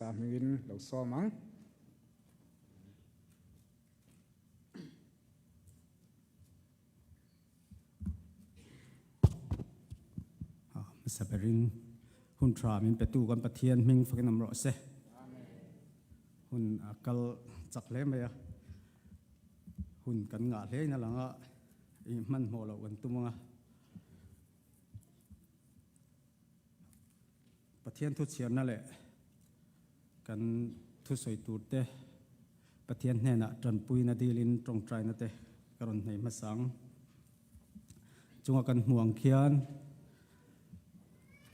Krista hmingin lo sawm ang. Hmasa berin hun tha min petu kan Pathian hming fakin awm rawh se. Hun a kal chak hle mai a, hun kan ngah hle in a lang a, i hmanhmawh loh kan tum ang a. Pathian thu chhiarna leh kan thusawi turte Pathian hnenah tanpuina dilin tawngtaina te ka rawn hnei hmasa ang. Chunga kan hmuh ang khian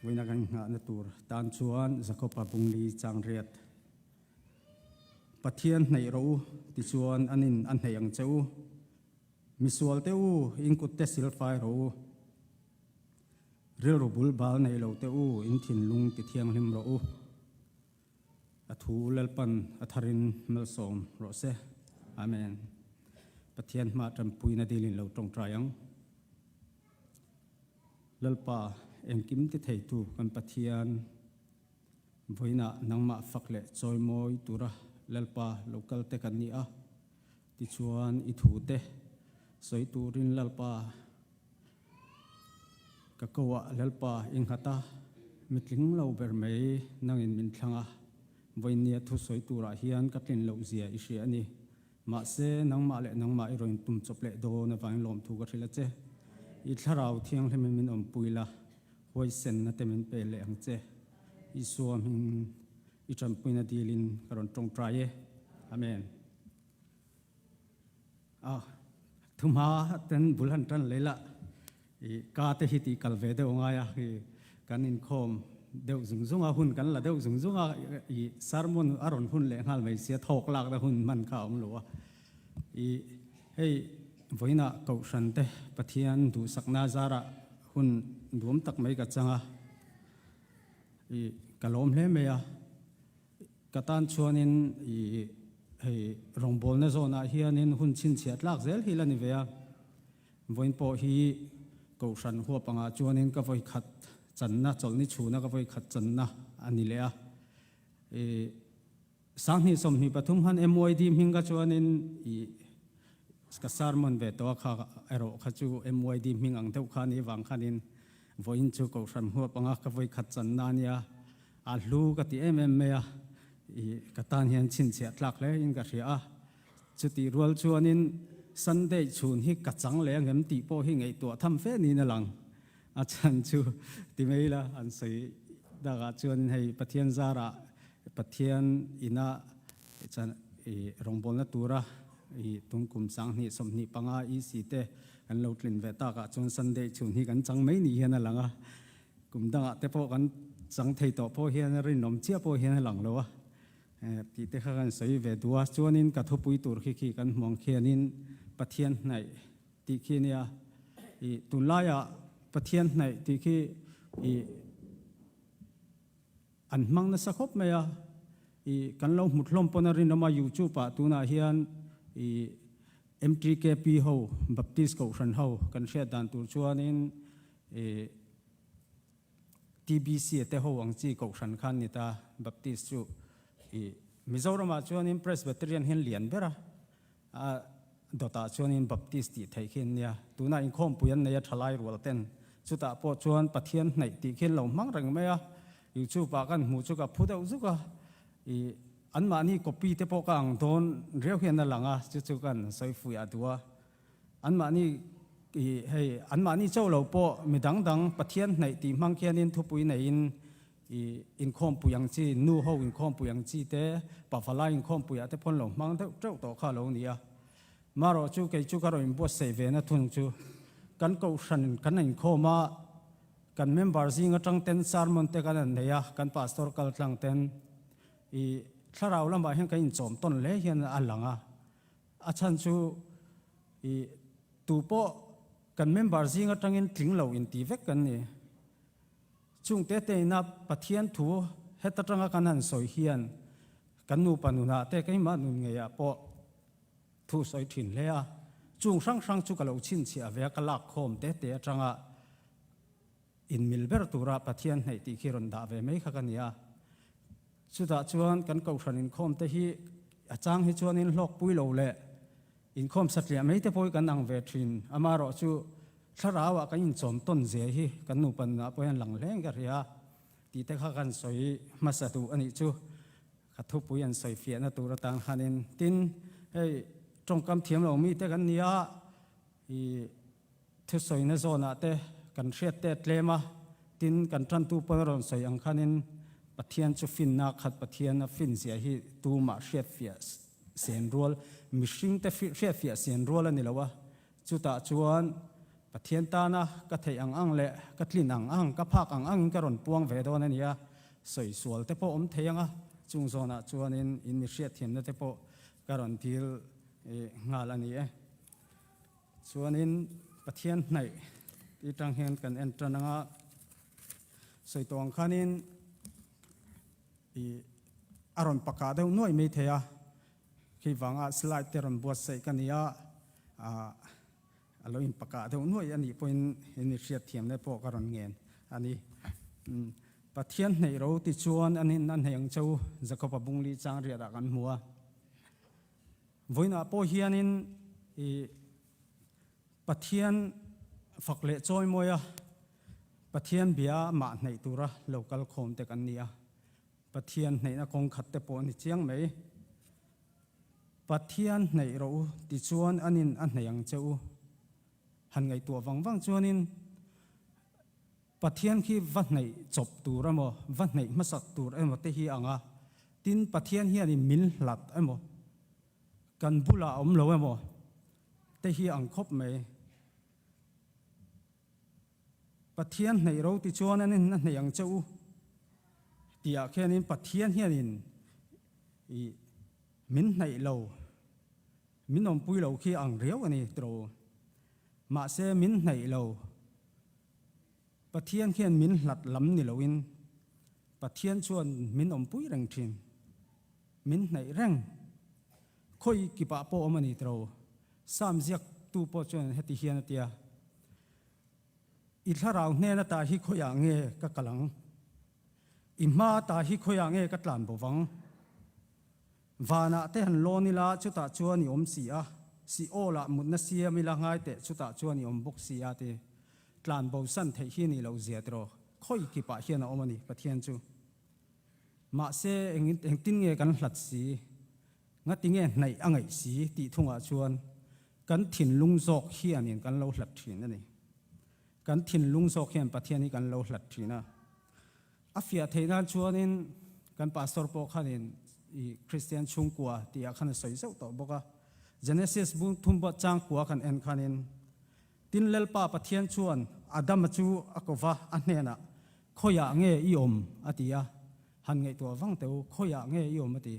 vawiina kan nghahna tur tan chuan Jakoba bungli chang riat Pathian hneih rawh u tichuan anin a hneih ang che u. Misual te u, in kut te silfai rawh u. Rilru bul bal nei lo te u, in thinlung ti thianghlim rawh u. A thu Lalpan a tharin malsawm rawh se. Amen. Pathian hma tanpuina dilin lo tawngtai ang. Lalpa, engkim ti theitu kan Pathian, vawiinah nangmah fak leh chawimawi tura Lalpa lo kal te kan ni a, tichuan i thu te sawi turin Lalpa Ka koah Lalpa i nghat a, mitling lo ber mai nangin min thlang a, vawinia thusawi turah hian ka tlin loh zia i hria a ni. Mahse, nangmah leh nangmah i rawn tum chawp leh dawn avangin lawmthu ka hrilh a che. I thlarau thianghlimin min awmpui la, huaisenna te min pe leh ang che. Isua hmingin i tanpuina dilin ka rawn tawngtai e. Amen. A thumha ten bul han tan leh la i ka te hi tih kal ve deuh ngai a i kan inkhawm deuh zung zung a hun kan la deuh zung zung a i sermon a rawn hun leh nghal mai sia thawk lak na hun hman kha a awm lo a i hei vawiinah kohhran te Pathian duhsakna zarah hun duam tak mai ka chang a i ka lawm hle mai a. Ka tan chuanin i hei rawngbawlna zawnah hianin hun chhinchhiah tlak zel hi la ni ve a, vawiin pawh hi Kohhran huap angah chuanin ka vawi khat channa, chawlhni chhuna ka vawi khat channa a ni leh a. I 2023 khan MYD hming kha chuanin i ka sermon ve tawh a, kha erawh kha chu MYD hming ang deuh kha a nih vang khanin vawiin chu Kohhran huap anga ka vawi khat channa a nia. A hlu ka ti em em mai a, i ka tan hian chhinchhiah tlak hle in ka hria a. Chutih rual chuanin Sunday chhun hi ka chang leh angem tih pawh hi ngaihtuah tham fe niin a lang. A chhan chu ti mai ila an sawi dakah chuanin hei Pathian zarah Pathian ina chan i rawngbawlna tura i tungkum 2025 EC te kan lo tlin ve takah chuan Sunday chhun hi kan chang mai ni hian a lang a. Kum dangah te pawh kan chang thei tawh pawh hian rinawm chiah pawh hian a lang lo a, tih te kha kan sawi ve duh a. Chuanin ka thupui tur khi khi kan hmuang khianin Pathian hnaih tih khi a nia. I tunlaiah Pathian hnaih tih khi i an hmang nasa khawp mai a. I kan lo hmut hlawm pawn a rinawm a, YouTube ah tunah hian i MTKP ho, Baptist Kohhran ho kan hriat dan tur chuanin I TBC te ho ang chi kohhran khan ni ta, Baptist chu i Mizoramah chuanin Presbyterian hian lian ber a, a dawtah chuanin Baptist tih theih khi an nia. Tunah inkhawmpui an nei a thalai rual ten, chutah pawh chuan Pathian hnaih tih khi an lo hmang reng mai a, YouTube ah kan hmuh chu ka phu deuh zuk a, i anmahni copy te pawh ka ang dawn riau hian a lang a, chu chu kan sawi fuih a duh a. Anmahni i hei anmahni cho lo pawh mi dang dang Pathian hnaih tih hmang khianin thupui neiin i inkhawmpui ang chi, nu ho inkhawmpui ang chi te, pavalai inkhawmpuiah te pawn lo hmang deuh teuh tawh kha a lo ni a. Marawh chu kei chu ka rawn inbuatsaih ve na thung chu kan kohhran kan inkhawm a, kan member zing atang ten sermon te kan han nei a, kan pastor kal tlang ten i thlarau lamah hian kan inchawm tawn hle hian a lang a. A chhan chu i tu pawh kan member zing atangin tling lo inti vek kan ni. Chung te te ina Pathian thu het atanga kan han sawi hian kan nupa nunah te keimah nun ngeiah pawh thu sawi thin hle a. Chung hrang hrang chu ka lo chhinchhiah ve a, ka lak khawm te te atanga inmil ber tura Pathian hnaih tih khi rawn dah ve mai kha ka ni a. Chutah chuan kan kohhran inkhawm te hi a chang hi chuanin hlawkpui lo leh inkhawm satliah mai te pawh hi kan ang ve thin. Amaherawhchu thlarauah kan inchawm tawn zia hi kan nupa nunah pawh hian lang hleng ka hria tih te kha kan sawi hmasa duh a nih chu. Ka thupui an sawi fiahna tur atan khanin tin hei tawngkam thiam lo mite kan ni a, i thusawina zawnah te kan hriat te tlem a, tin kan tantu pawn a rawn sawi ang khanin Pathian chu finna khat Pathian a fin zia hi tumah hriatfiah sen rual mihring te hriatfiah sen rual a ni lo a, chutah chuan Pathian tana ka theih ang ang leh ka tlin ang ang, ka phak ang angin ka rawn puang ve dawn a ni a, sawi sual te pawh awm thei ang a, chung zawnah chuanin in mi hriatthiamna te pawh ka rawn dil nghal a ni e. Chuanin Pathian hnaih tih tang hian kan en tan ang a, sawi tawh ang khanin i a rawn pakah deuh nuaih mai thei a, khi vanga slide te rawn buatsaih ka ni a, a lo inpakah deuh nuaih a nih pawhin he ni hriatthiamna pawh ka rawn ngen a ni. Pathian hneih ro ti chuan an in a hneih ang che u, Jakob-a bungli chang riatah kan hmu a. Vawiinah pawh hianin i Pathian fak leh chawimawi a, Pathian bia mah hneih tura lo kal khawm te kan ni a. Pathian hneihna kawng khat te pawh a ni chiang mai. Pathian hneih rawh u tichuan an in a hneih ang che u. Han ngaihtuah vang vang chuanin Pathian khi va hneih chawp tur emaw, va hneih hmasak tur emaw te hi ang a, tin Pathian hianin min hlat emaw, kan bulah a awm lo emaw te hi ang khawp mai. Pathian hneih ro tichuan an in a hneih ang che u tihah khianin Pathian hianin i min hneih lo, min awmpui lo khi ang riau a ni tiraw. Mahse min hneih lo, Pathian khian min hlat lam ni loin Pathian chuan min awmpui reng thin, min hneih reng. Khawi kipah pawh awm a ni tiraw. Sam ziaktu pawh chuan heti hian a ti a, I thlarau hnen ata hi khawiah nge ka kal ang? I hma ata hi khawiah nge ka tlan bo vang? Vanah te han lawn ila chutah chuan i awm si a, Seol-ah mutna siam ila ngai teh chutah chuan i awm bawk si a ti. Tlan bo san theih hi ni lo zia tiraw, khawi kipah hian a awm a ni Pathian chu. Mahse engtin nge kan hlat si? Ngati nge hnaih a ngaih si tih thungah chuan kan thinlung zawk hianin kan lo hlat thin a ni. Kan thinlung zawk hian Pathian hi kan lo hlat thin a. A fiah theih nan chuanin kan pastor pawh khanin i Kristian chhungkua tihah khan a sawi zauh tawh bawk a. Genesis bung thum bawh changkua kan en khanin Tin Lalpa Pathian chuan Adama chu a ko va, a hnenah, Khawiah nge i awm? a ti a. Han ngaihtuah vang teh u, Khawiah nge i awm? a ti.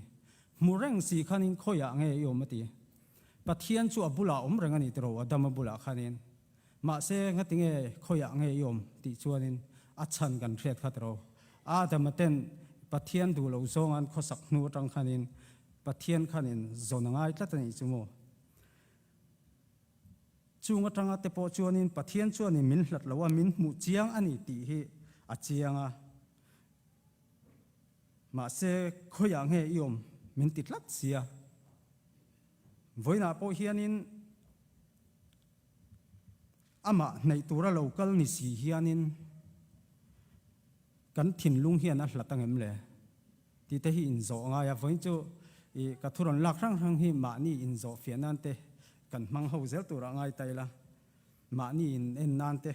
Hmu reng si khanin khawiah nge i awm? a ti. Pathian chu a bulah awm reng a ni tiraw Adama bulah khanin. Mahse, ngatinge khawiah nge i awm? tih chuanin a chhan kan hriat kha tiraw. Adama ten Pathian duh loh zawng an khawsak hnu atang khanin Pathian khanin zawn a ngai tlat a nih chu maw? Chung atanga te pawh chuanin Pathian chuanin min hlat lo a, min hmuh chiang a ni tih hi a chiang a. Mahse, khawiah nge i awm? Min ti tlat sia. Vawiinah pawh hianin amah hnaih tura lo kal ni si hianin kan thinlung hian a hlat angem le? Tih te hi inzawh a ngai a, vawiin chu i ka thu rawn lak hrang hrang hi mahni inzawh fiah nan te kan hmang ho zel turah ngai ta ila, mahni in en nan te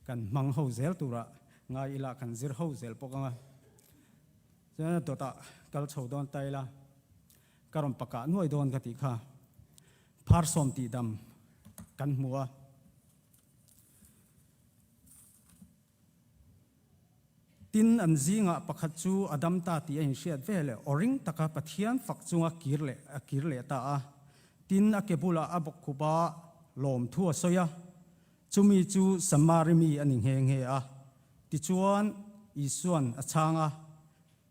kan hmang ho zel turah ngai ila kan zir ho zel bawk ang a. Chuan a dawtah kal chho dawn ta ila, ka rawn pakah nuai dawn ka tih kha Pharsawm tihdam kan hmu a. Tin, an zingah pakhat chu a dam ta tih a inhriat ve leh aw ring taka Pathian fak chunga kir leh a kir leh ta a. Tin, a ke bulah a bawkkhup a, lawmthu a sawi a. Chumi chu Samari mi a ni nghe nghe a. Tichuan, Isua'n a chhang a,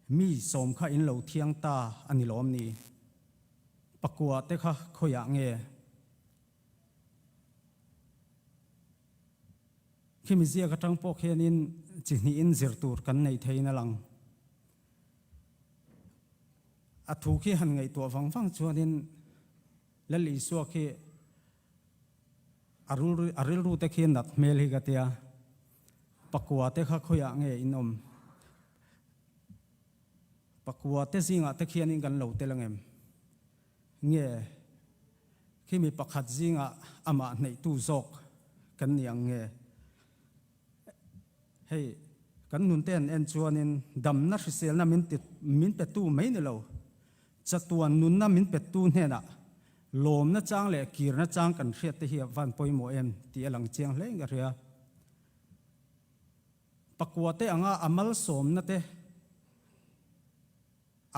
Mi sawm kha in lo thiang ta a ni lawm ni? Pakua te kha khawiah nge? Khimi ziak atang pawh khianin chi hnihin zir tur kan nei theiin a lang. A thu khi han ngaihtuah vang vang chuanin Lal Isua khi a a rilru te khi nat hmel hi ka tia, pakua te kha khawiah nge in awm? Pakua te zingah te khianin kan lo tel angem? Nge khi mi pakhat zingah amah hneihtu zawk kan ni ang nge? Hei, kan nunte an en chuanin damna hriselna min ti min petu mai ni lo, chatuan nunna min petu hnenah lawmna chang leh kirna chang kan hriat te hi a van pawimawh em tih a lang chiang hle in ka hria. Pakua te anga a malsawmna te,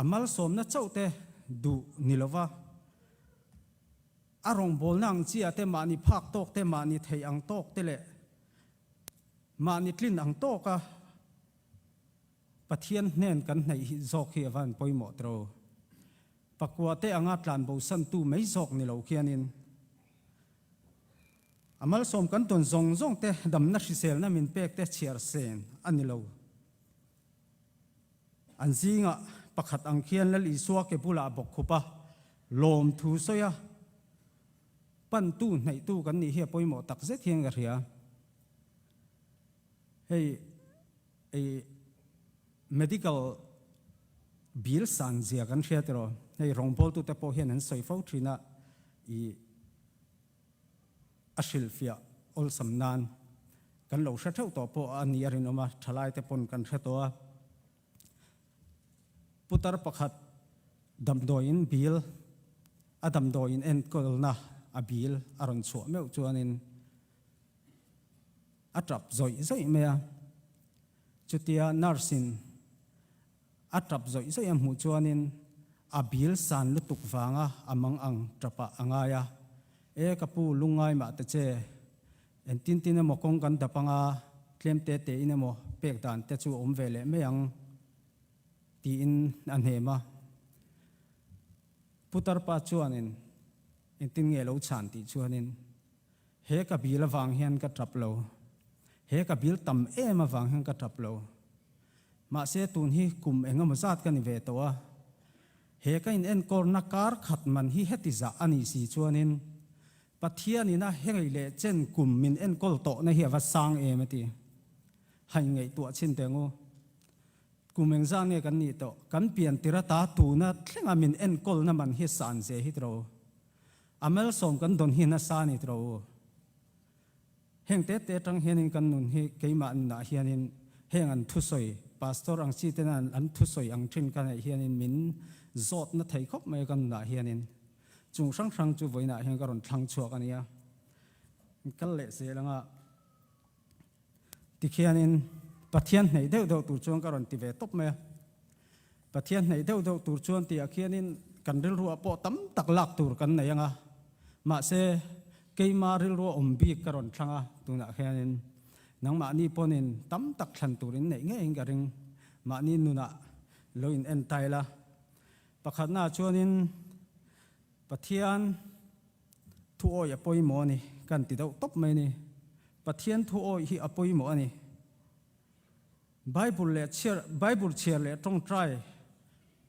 a malsawmna chauh te duh ni lova, a rawngbawlna ang chiah te mahni phak tawk te, mahni theih ang tawk te leh Mahni tlin ang tawka Pathian hnen kan hnaih hi zawk hi a van pawimawh tro. Pakua te anga tlanbosantu mai zawk ni lo khianin a malsawm kan tawn zawng zawng te damna hriselna min pek te chhiar sen a ni lo. An zingah pakhat ang khian Lal Isua ke bulah bawk khup a, lawmthu sawi a, Pantu hnaihtu kan nih hi a pawimawh tak zet hian ka hria. Hei ei medical bill san zia kan hria tiraw, hei rawngbawltute pawh hian an sawi fo thin a, i a hrilhfiah awlsam nan kan lo hre theuh tawh pawh a ni a rinawm a, thalaite pawn kan hre tawh a. Putar pakhat damdawiin bil a damdawiin enkawlna a bil a rawn chhuah meuh chuanin a tap zawih zawih mai a. Chutia nurse in a tap zawih zawih a hmuh chuanin a bil san lutuk vanga a mang ang tapah a ngai a, E ka pu lungngai mah ta che, Engtin tin emaw kawng kan dap anga tlem te te in emaw pek dan te chu awm ve leh mai ang tiin a hnem a. Putar pa chuanin engtin nge lo chhan tih chuanin he ka bil avang hian ka tap lo, he ka bil tam em avang hian ka tap lo. Mahse tun hi kum engemaw zat ka ni ve tawh a, he ka in enkawrna kar khat man hi heti zah a nih si chuanin Pathianin a hengei leh chen kum min enkawl tawhna hi a va sang em a ti. Hain ngaihtuah chhin teh ngu. Kum engzah nge kan nih tawh? Kan pian tir ata tuna thlenga min enkawlna man hi san ze hi tiro. A malsawm kan dawn hi nasa a ni tiro u. Heng te te atang hianin kan nun hi keimah nunah hianin heng an thusawi, Pastor ang chi tena an thusawi ang thin ka neih hianin min zawtna thei khawp mai a kan nunah hianin. Chung hrang hrang chu vawiinah hian ka rawn thlang chhuak a nia. Kal leh zel anga tikhianin Pathian hneih deuh deuh tur chuan ka rawn ti ve tawp mai a. Pathian hneih deuh deuh tur chuan tihah khianin kan rilruah pawh tam tak lak tur kan nei anga. Mahse, keima rilrua awm bik ka rawn thlang a, tunah khianin nangmahni pawnin tam tak thlan tur in neih ngeiin ka ring. Mahni nunah lo in en tail a. Pakhatnaah chuanin Pathian thu awih a pawimawh a ni, kan ti deuh tawp mai a ni. Pathian thu awih hi a pawimawh a ni. Bible leh chhiar, Bible chhiar leh tawngtai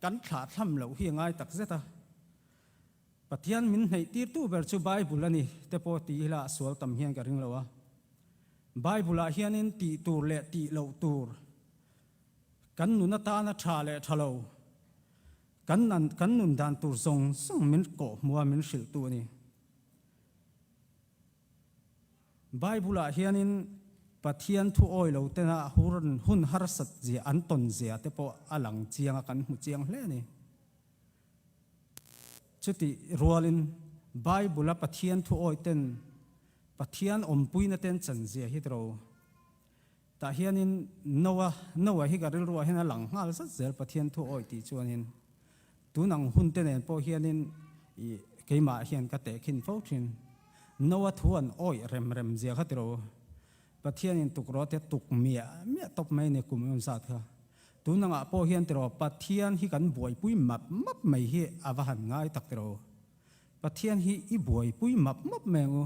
kan thlah thlam loh hi a ngai tak zet a. Pathian min hneih tirtu ber chu Bible a ni te pawh ti ila a sual tam hian ka ring lo a. Bible-ah hianin tih tur leh tih loh tur Kan nun atana tha leh tha lo, kan kan nun dan tur zawng zawng min kawh hmu a, min hrilhtu a ni. Bible-ah hianin Pathian thu awi lo tena hun harsat zia an tawn zia te pawh a lang chiang a, kan hmu chiang hle a ni. Chutih rualin Bible-a Pathian thu awi ten Pathian awmpuina ten chan zia hi tiro. Tah hianin Noah, Noah hi ka rilruah hian a lang nghal zat zel Pathian thu awih tih chuanin tun ang hun te nen pawh hianin ih keimah hian ka tehkhin fo thin. Noah thu an awih rem rem zia kha tiro. Pathianin tuk rawh te tuk miah miah tawp mai ni kum emaw zat kha. Tun angah pawh hian tiro Pathian hi kan buaipui map map mai hi a va han ngai tak tiro. Pathian hi i buaipui map map mai ang u.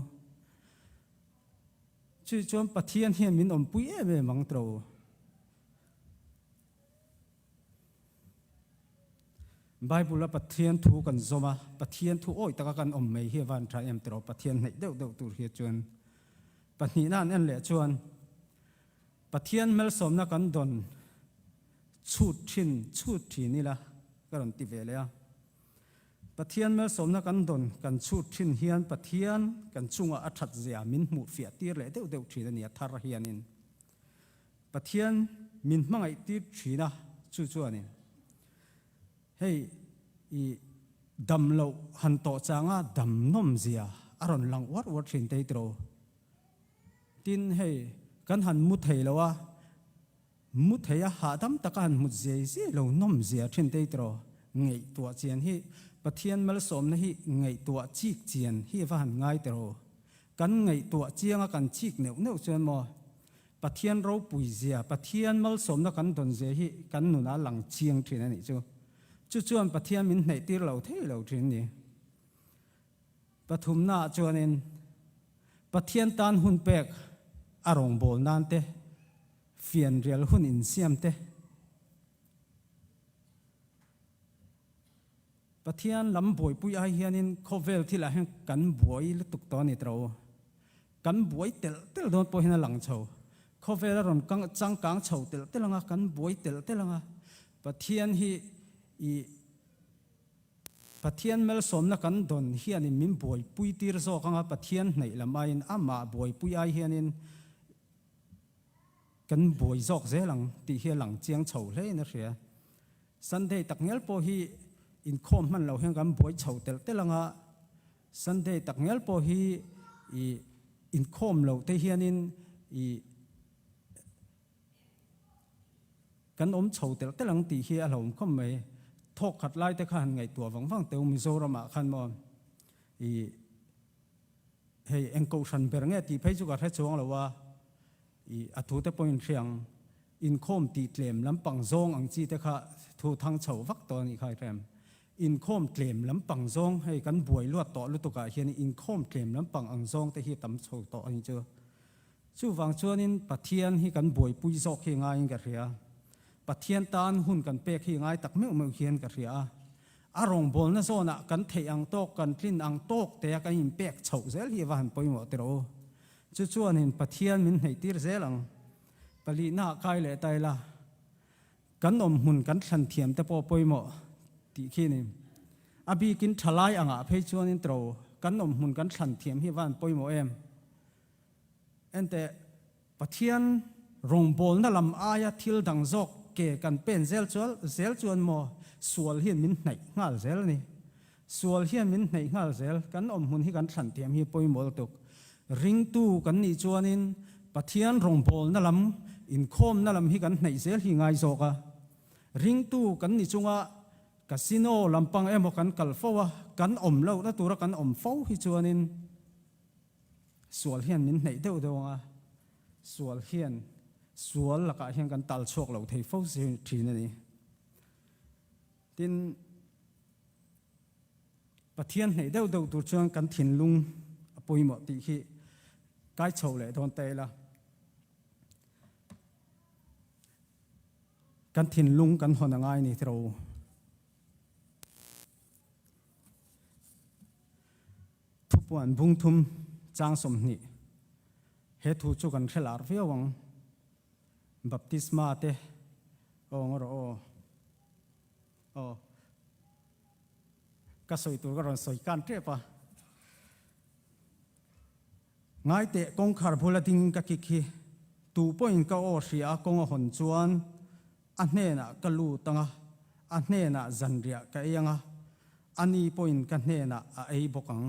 Chu chuan Pathian hian min awmpui em em ang tro. Bible a Pathian thu kan zawm a, Pathian thu awih taka kan awm mai hi a van tha em tiraw Pathian hnaih deuh deuh tur hi chuan pahnihna an en leh chuan Pathian hmelsawmna kan dawn chhut thin chhut thin ila ka rawn ti ve leh a. Pathian hmelsawmna kan dawn kan chhut thin hian Pathian kan chungah a that zia min hmuh fiah tir leh deuh deuh thin a ni a thar hianin. Pathian min hmangaih tir thin a, chu chuanin hei i dam loh han tawh changa dam nawm zia a rawn lang uar uar thin tei tiraw. Tin hei kan han mu thei lo a, mu thei a hahdam taka han hmut ziai ziai lo nawm zia thin tei tiraw. Ngaihtuah chian hi Pathian malsawmna hi ngaihtuah chik chian hi va han ngai tiraw. Kan ngaihtuah chianga kan chik neuh neuh chuan maw Pathian ropui zia, Pathian malsawmna kan dawn zia hi kan nunah lang chiang thin a nih chu. Chu chuan Pathian min hnaih tir lo thei lo thin ni. Pathumnaah chuanin Pathian tan hun pek a rawngbâwl nan te, fianrial hun insiam te, Pathian lam buaipui ai hianin khawvel thilah hian kan buai lutuk tawh a ni tawh. Kan buai telh telh dawn pawh hian a lang chho. Khawvel a rawn changkang chho telh telh ang a, kan buai telh telh ang a. Pathian hi i Pathian malsawmna kan dawn hianin min buaipui tir zawk ang a, Pathian hnaih lam aiin amah buaipui ai hianin kan buai zawk zel ang tih hi a lang chiang chho hlein a hria. Sunday tak ngial pawh hi inkhawm hman lo hian kan buai chho telh telh ang a, Sunday tak ngial pawh hi i inkhawm loh te hianin i kan awm chho telh telh ang tih hi a hlauhawm khawp mai. Thawk khat lai te kha han ngaihtuah vang vang teh u Mizoramah khan maw i Hei eng kohhran ber nge tih phei chu ka hre chuang lo a, i a thu te pawhin hre ang, inkhawm tih tlem lampang zawng ang chi te kha thu thang chho vak tawh a nih kha i hrem. Inkhawm tlem lampang zawng hei kan buai luat tawh lutuk ah hian inkhawm tlem lampang ang zawng te hi tam chho tawh a nih chu. Chuvang chuanin Pathian hi kan buaipui zawk hi ngaiin ka hria. Pathian tan hun kan pek hi ngai tak meuh meuh hian ka hria a. A rawngbawlna zawnah kan theih ang tawk, kan tlin ang tawk tea kan inpek chhoh zel hi a va han pawimawh tiraw u. Chu chuanin Pathian min hneihtir zel ang. Palihnaah kai leh ta ila, kan awm hmun kan thlan thiam te pawh pawimawh tih khi ni. A bikin thalai angah phei chuanin tiraw kan awm hmun kan thlan thiam hi a va han pawimawh em. Enteh, Pathian rawngbawlna lam aia thil dang zawk ke kan pen zel chual zel chuan maw sual hian min hnaih nghal zel a ni. Sual hian min hnaih nghal zel, kan awm hmun hi kan thlan thiam hi pawimawh lutuk. Ringtu kan nih chuanin Pathian rawngbawlna lam, inkhawmna lam hi kan hnaih zel hi ngai zawk a. Ringtu kan ni chunga casino lampang emaw kan kal fo a, kan awm lohna tura kan awm fo hi chuanin, Sual hian min hneih deuh deuh ang a, sual hian sual lakah hian kan tal chhuak lo thei fo thin a ni. Tin, Pathian hneih deuh deuh tur chuan kan thinlung a pawimawh tih hi kai chho leh dawn ta ila. Kan thinlung kan hawn a ngai ni tiraw. Thupuan bung thum chang 20 He thu chu kan hre lar viau ang. Baptisma te aw ngaw rawh aw. Aw. Ka sawi tur ka rawn sawi kan tep a. Ngaiteh kawngkhar bula ding ka kik hi tu pawhin ka aw hria a kawng a hawn chuan a hnenah ka lut ang a, a hnenah zanriah ka ei ang a, ani pawhin ka hnenah a ei bawk ang.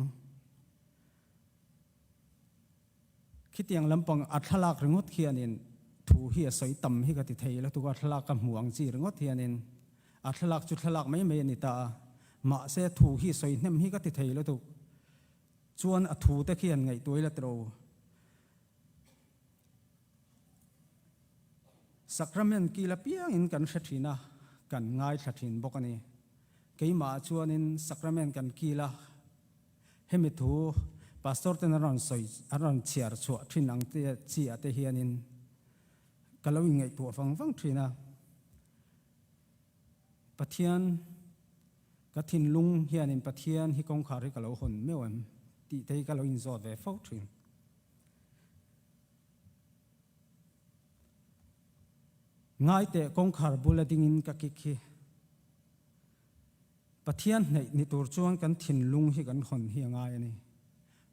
Khitiang lampang a thlalak ringawt khianin thu hi a sawi tam hi ka ti thei lutuk a, thlalak ka hmu ang chi ringawt hianin a thlalak chu thlalak mai mai a ni ta a, mahse thu hi sawi hnem hi ka ti thei lutuk. Chuan a thu te khian ngaihtuah ila tiro. Sacrament kil apiangin kan hre thin a, kan ngaithla thin bawk a ni. Keimah ah chuanin sacrament kan kil a, hemi thu pastor ten an rawn sawi, an rawn chhiar chhuah thin ang te chi ah te hianin ka lo inngaihtuah vang vang thin a. Pathian. Ka thinlung hianin Pathian hi kawngkhar hi ka lo hawn meuh em tih te hi ka lo inzawt ve fo thin. Ngaiteh kawngkhar bula dingin ka kik hi. Pathian hneih ni tur chuan kan thinlung hi kan hawn hi a ngai a ni.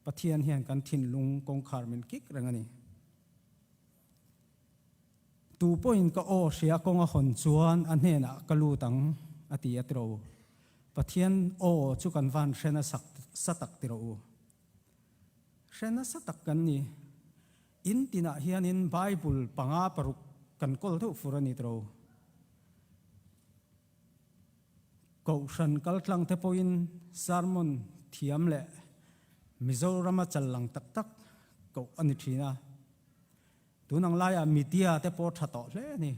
Pathian hian kan thinlung kawngkhar min kik reng a ni. Tu pawhin ka aw hria kawng a hawn chuan a hnenah ka lut ang a ti a tiro. Pathian aw chu kan van hre nasa sa tak tiro u. Hre nasa tak kan ni. In tinah hianin Bible panga paruk kan kawl deuh fur a ni tiro. Kohhran kaltlang te pawhin sermon thiam leh Mizorama chal lang tak tak koh a ni thin a. Tun ang laiah media te pawh tha tawh hle a ni.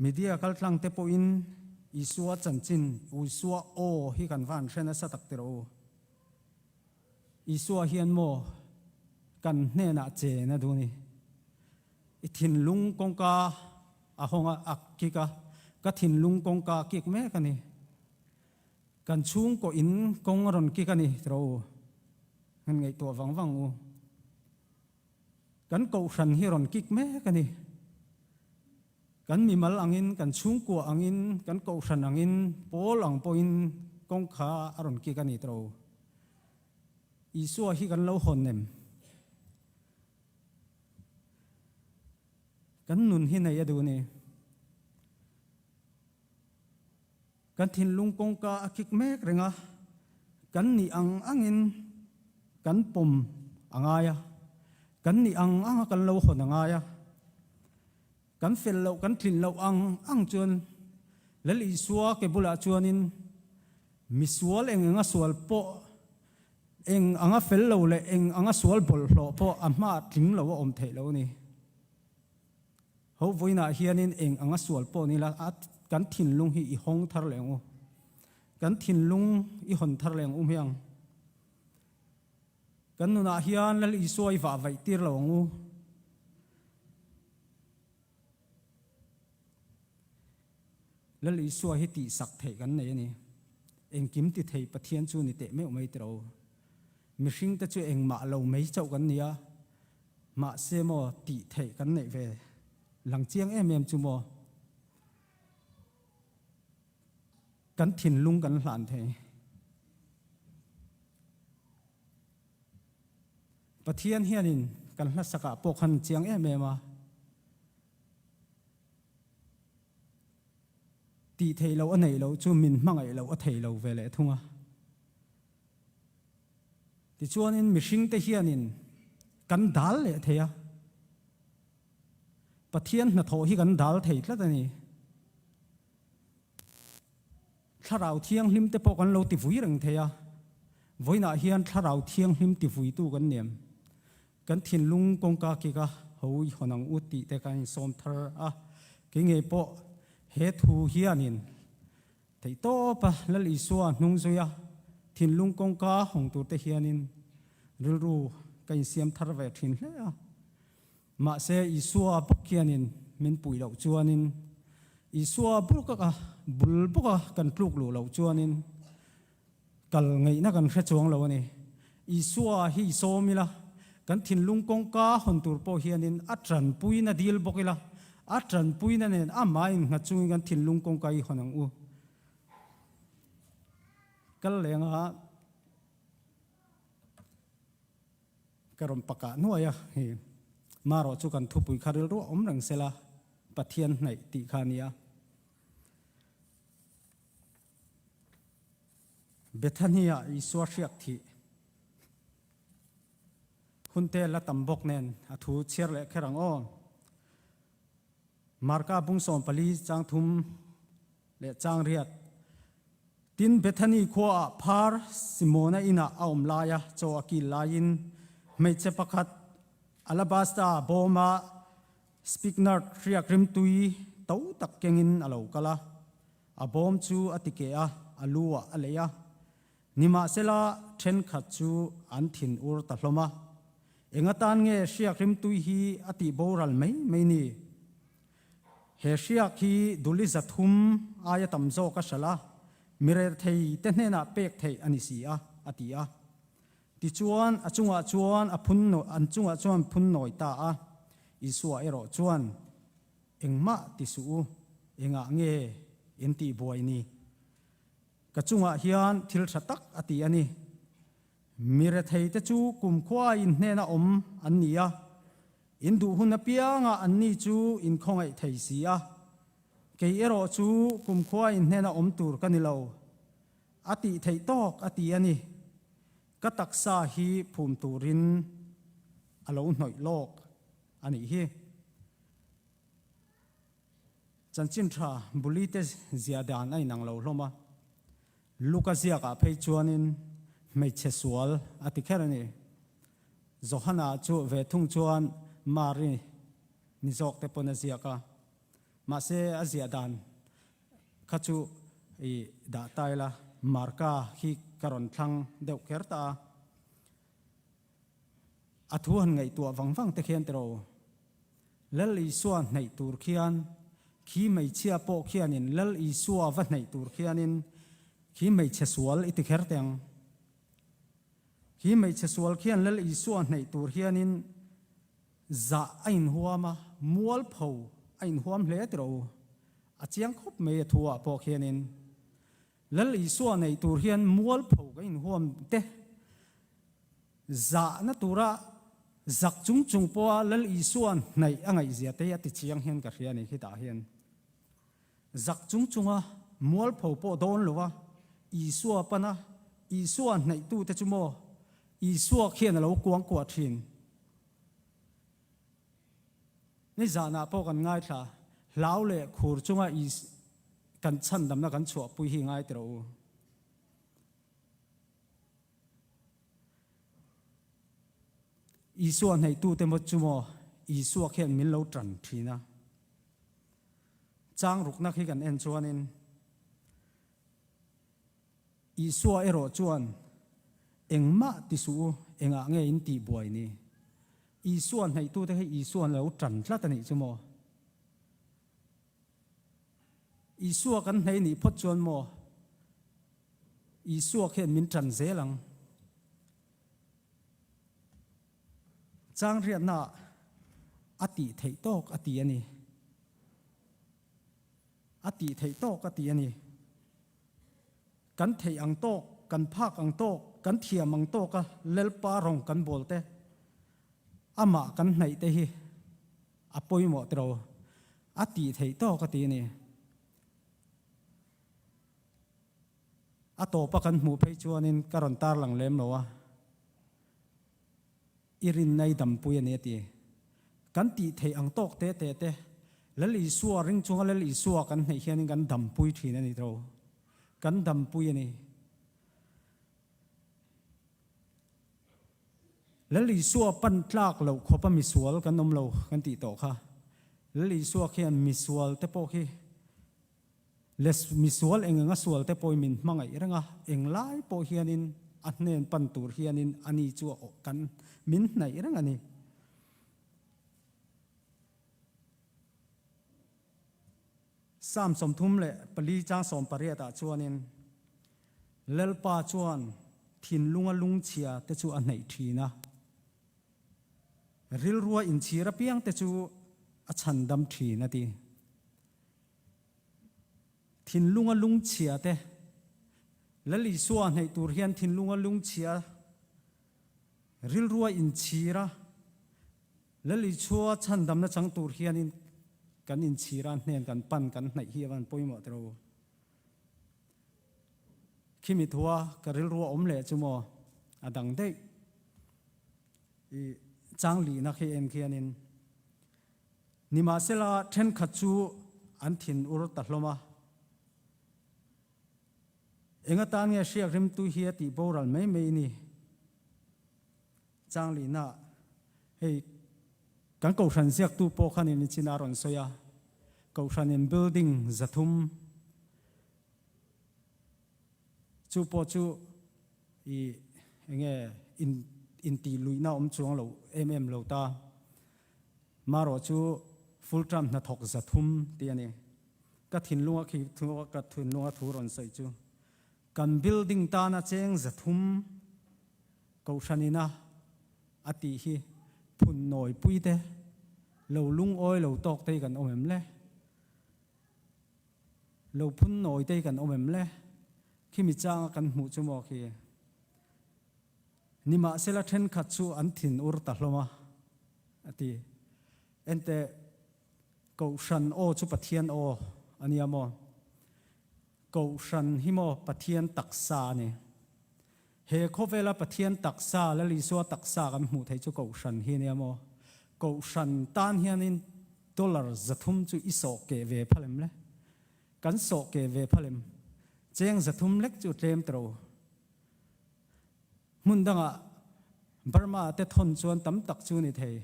Media kaltlang te pawhin Isua chanchin, Isua aw hi kan va han hre nasa tak tirh u. Isua hian maw kan hnenah chen a duh ni. I thinlung kawngka a hawng a, a kik a, ka thinlung kawngka a kik mek a ni. Kan chhungkaw in kawng a rawn kik a ni tirh u. Han ngaihtuah vang vang u. Kan kohhran hi rawn kik mek a ni. Kan mimal angin, kan chhungkua angin, kan kohhran angin, pawl ang pawhin kawngkha a rawn kik a ni tawh. Isua hi kan lo hawn em? Kan nun hi nei a duh ni. Kan thinlung kawngka a kik mek reng a, kan nih ang angin kan pawm a ngai a, kan nih ang anga kan lo hawn a ngai a. Kan fel loh, kan tlin loh ang ang chuan Lal Isua ke bulah chuanin misual eng anga sual pawh, eng anga fel lo leh eng anga sual bawlhhlawh pawh a hmaah tling lo a awm theih lo a ni. Ho vawiinah hianin eng anga sual pawh ni la, a kan thinlung hi i hawng thar leh ang u. Kan thinlung i hawn thar leh ang u hmiang. Kan nunah hian Lal Isua i vah vaih tir lo ang u. Lal Isua hi tihsak theih kan nei a ni. Engkim ti thei Pathian chu ni teh meuh mai tiro. Mihringte chu engmah lo mai chauh kan ni a. Mahse maw tih theih kan neih ve lang chiang em em chu maw kan thinlung kan hlan thei. Pathian hianin kan hlasakah pawh khan chiang em em a, tih theih loh a neih loh chu min hmangaih loh a thei lo ve leh thung a. Tichuanin mihringte hianin kan dal leh thei a, Pathian hnathawh hi kan dal thei tlat a ni. Thlarau Thianghlim te pawh kan lo ti vui reng thei a, vawiinah hian Thlarau Thianghlim ti vuitu kan nem. Kan thinlung kawngka kik a ho i hawn ang u tih te kan insawm thar a, kei ngei pawh he thu hianin Theihtawpa Lal Isua hnung zuia thinlung kawngka hawng turte hianin rilru ka insiam thar ve thin hle a. Mahse Isua bawk hianin min puih loh chuanin, Isua bul bul bawka kan tluk luh loh chuanin kal ngeihna kan hre chuang lo a ni. Isua hi i sawm ila, kan thinlung kawngka hawn tur pawh hianin a tanpuina dil bawk ila, a tanpuina nen amah innghat chungin kan thinlung kawngka i hawn ang u. Kal lenga ka rawn pakah nuai a, hei marawh chu kan thupui kha rilru a awm reng sela, Pathian hnaih tih kha a nia. Bethany-ah Isua hriak thih hun te la tam bawk nen a thu chhiar leh kher ang aw. Marka bung 14 chang thum leh chang riat. Tin, Bethany khuaah phar Simona inah a awm laia chaw a kil laiin hmeichhe pakhat alabasta bawma Spikenard hriak rimtui to tak kengin a lo kal a. A bawm chu a ti keh a, a lu ah a leih a. Nimahsela, thenkhat chu an thin ur ta hlawm a. Eng atan nge hriak rimtui hi a tih boral mai mai ni? He hriak hi duli 300 aia tam zawk a hralh a. Mirerthei te hnenah pek theih a ni si a, a ti a. Tichuan, a chungah chuan a phun an chungah chuan phun nawi ta a. Isua erawh chuan, Engmah ti suh u, engah nge in tih buai ni? Ka chungah hian thil tha tak a ti a ni. Mirethei te chu kumkhua in hnena awm an ni a, in duh hun apiangah anni chu in khawngaih thei si a. Kei erawh chu kumkhua in hnena awm tur ka ni lo. A tih theih tawk a ti a ni. Ka taksa hi phum turin a lo hnawih lawk a nih hi. Chanchin tha buli te zia dan a inang lo hlawm a. Luka ziakah phei chuanin hmeichhe sual a ti kher a ni. Johana chu ve thung chuan Mari ni zawk te pawn a ziak a. Mahse a ziah dan kha chu i dah ta ila, Marka hi ka rawn thlang deuh kher ta a. A thu han ngaihtuah vang vang te khian tiraw, Lal Isua hnaih tur khian khi hmeichhia pawh khianin Lal Isua va hnaih tur khianin khi hmeichhe sual i ti kher teh ang. Khi hmeichhe sual khian Lal Isua hnaih tur hianin zah a inhuam a, mualpho a inhuam hle tiraw u. A chiang khawp mai a thu ah pawh khianin Lal Isua neih tur hian mualpho ka inhuam te zahna tura zak chung chung pawha Lal Isua hnaih a ngaihzia te hi a ti chiang hian ka hria a ni khitah hian. Zak chung chunga mualpho pawh dawn lova Isua pana Isua hnaihtute chu maw Isua khian a lo kuangkuah thin. Nizanah pawh kan ngaithla, hlau leh khur chunga Is kan chhandamna kan chhuahpui hi ngai tiraw u. Isua hneihtute maw chu maw Isua khian min lo tan thin a. Chang rukna khi kan en chuanin Isua erawh chuan, Engmah ti suh u, engah nge in tih buai ni? Isua hnaihtute hi Isua'n lo tan tlat a nih chu maw? Isua kan hnei nih phawt chuan maw Isua khian min tan zel ang? Changriatnaah a tih theih tawk a ti a ni. A tih theih tawk a ti a ni. Kan theih ang tawk, kan phak ang tawk, kan thiam ang tawka Lalpa rawng kan bawl te, amah kan hnaih te hi a pawimawh tiro. A tih theih tawk a ti a ni. A tawpa kan hmuh phei chuanin ka rawn tarlang lem lo a. I rinna i dampui a ni a ti. Kan tih theih ang tawk te te te, Lal Isua ring chunga Lal Isua kan hneih hianin kan dampui thin a ni tho. Kan dampui a ni. Lal Isua pan tlak loh khawpa misual kan awm lo kan tih tawh kha. Lal Isua khian misual te pawh khi Les misual eng eng a sual te pawhin min hmangaih reng a, englai pawh hianin a hnen pan tur hianin ani chu a kan min hnaih reng a ni. Psalm 34 chang 18 ah chuanin Lalpa chuan thinlunga lungchhia te chu a hnaih thin a, rilrua inchhir apiang te chu a chhandam thin a ti. Thinlunga lungchhia te, Lal Isua hnaih tur hian thinlunga lungchhia, rilrua inchhira, Lal Isua chhandamna chang tur hianin kan inchhira hnen kan pan kan hnaih hi a van pawimawh tiro. Khimi thua ka rilrua awm leh chu maw a dang daih. I chang lihna khi en khianin Nimahsela, thenkhat chu an thin ur ta hlawm a. Eng atan nge hriak rimtu hi a tih boral mai mai ni? Changlina, Hei, kan kohhran ziaktu pawh khanin i chin a rawn sawi a, kohhranin building 300 chu pawh chu i enge intih luihna awm chuang lo em em lo ta. Marawh chu full term hnathawk 300 tih a ni. Ka thinlunga khi ka thinlunga thu rawn sawi chu. Kan building tana cheng 300 kohhran ina a tih hi phun nawi pui te, lo lungawi lo tawk te hi kan awm em le? Lo phun nawi te hi kan awm em le? Khimi changa kan hmuh chu maw khi? Nimahsela thenkhat chu an thin ur ta hlawm a, a ti. Enteh, Kohhran aw chu Pathian aw a nia maw? Kohhran hi maw Pathian taksa a ni. He khawvela Pathian taksa, Lal Isua taksa kan hmuh theih chu Kohhran hi a nia maw? Kohhran tan hianin dollar 300 chu i sawh keh ve phal em le? Kan sawh keh ve phal em? Cheng 300 lek chu tlem tawh u. Hmun dangah Burma te thawn chuan tam tak chu ni thei.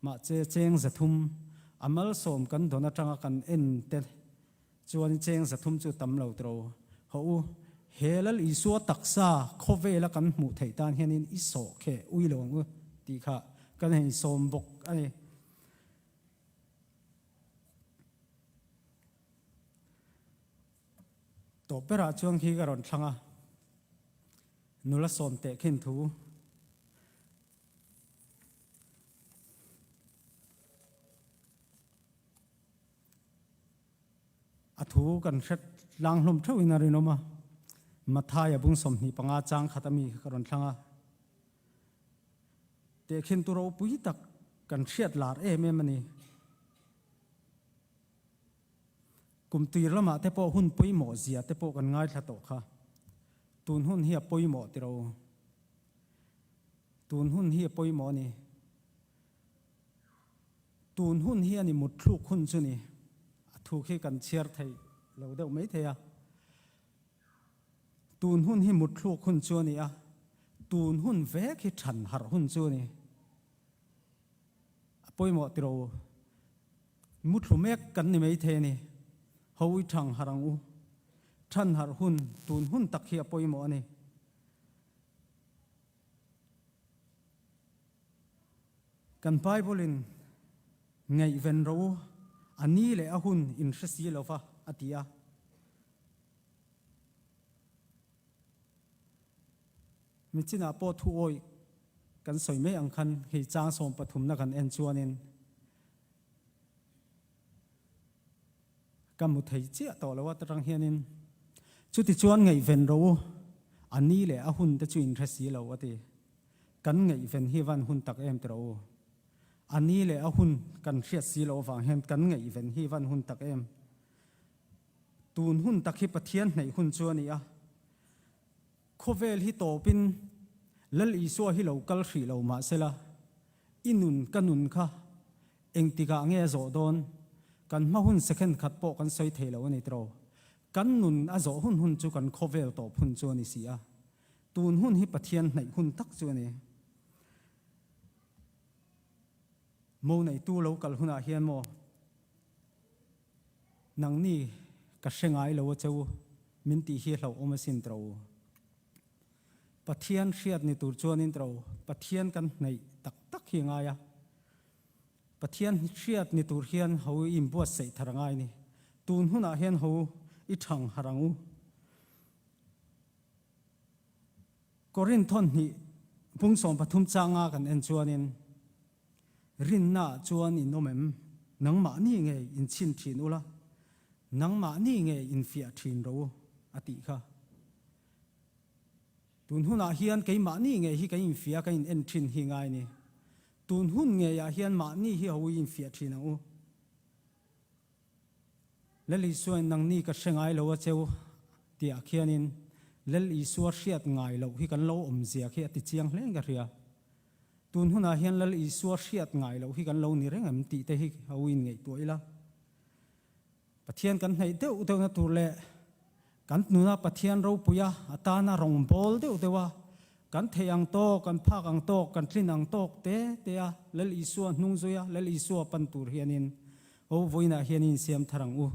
Mahse cheng 300 a malsawm kan dawn atanga kan en te chuan cheng 300 chu tam lo tawh u. Haw u, he Lal Isua taksa khawvela kan hmuh theih tan hianin i sawh kheh ui lo ang u tih kha kan hei sawm bawk a ni. Tawp berah chuan khi ka rawn thlang a. Nula sawm teh khin thu. A thu kan hret tlang hlawm theuh in a rinawm a. Mathaia bung 25 chang khat ami ka rawn thlang a. Tehkhin tu ropui tak kan hriat lar em em a ni. Kum tir lamah te pawh hun pawimawh zia te pawh kan ngaithla tawh kha. Tun hun hi a pawimawh tiro. Tun hun hi a pawimawh a ni. Tun hun hi a ni mutthluk hun chu ni. A thu khi kan chhiar thei lo deuh mai thei a. Tun hun hi mutthluk hun chu a ni a. Tun hun vek hi than harh hun chu a ni. A pawimawh tiro. Muthlu mek kan ni mai thei a ni. Ho i thang harh ang u. Than harh hun, tun hun tak hi a pawimawh a ni. Kan Bible in ngaihven ro u, a ni leh a hun in hre si lo va, a ti a. Michinah pawh thu awih kan sawi mai ang khan hei chang 13 na kan en chuanin ka mu thei chiah tawh lo a tarang hianin chuti chuan ngaihven ro u, a ni leh a hun te chu in hre si lo a ti. Kan ngaihven hi van hun tak em ti rawh u. A ni leh a hun kan hriat si loh avang hian kan ngaihven hi van hun tak em. Tun hun tak hi Pathian hnaih hun chu a ni a. Khawvel hi tawpin Lal Isua hi lo kal hrih lo mahsela, i nun ka nun kha engtikah nge a zawh dawn? Kan hma hun second khat pawh kan sawi thei lo a ni tiraw? Kan nun a zawh hun hun chu kan khawvel tawp hun chu a ni si a. Tun hun hi Pathian hnaih hun tak chu a ni. Mo neitu lo kal hunah hian maw? Nangni ka hre ngai lo a che u, min tih hi hlauhawm asin tro. Pathian hriat ni tur chuanin tro, Pathian kan hnaih tak tak hi a ngai a. Pathian hriat ni tur hian ho i inbuatsaih thar a ngai ni. Tun hunah hian ho i thang harh ang u. Korinth thawhnih pung 13 changa kan en chuanin, Rinna chuan in awm em? Nangmahni nge in chhin thin ula, nangmahni nge in fiah thin ro u, a tih kha. Tun hunah hian keimahni nge hi ka infiah ka in en thin hi ngai ni. Tun hun ngeiah hian mahni hi ho i infiah thin ang u. Lal Isuain nangni ka hre ngai lo a cheu tihah khianin Lal Isua hriat ngai loh hi kan lo awmzia khi a ti chiang hle in ka hria. Tun hunah hian Lal Isua hriat ngai loh hi kan lo ni reng em tih te hi a u in ngaihtuah ila. Pathian kan hnaih deuh deuhna tur leh kan nuna Pathian ropuia a tana rawngbâwl deuh deuh a, kan theih ang tâwk, kan phâk ang tâwk, kan tlin ang tâwk te te a Lal Isua hnung zui a, Lal Isua pan tur hianin aw vawiinah hian insiam thar ang u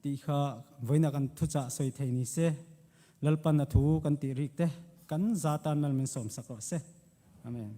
tih kha vawiinah kan thuchah sawi thei ni se, Lalpan a thu kan tih rik te kan za tan mal min sawmsak rawh se. Amen.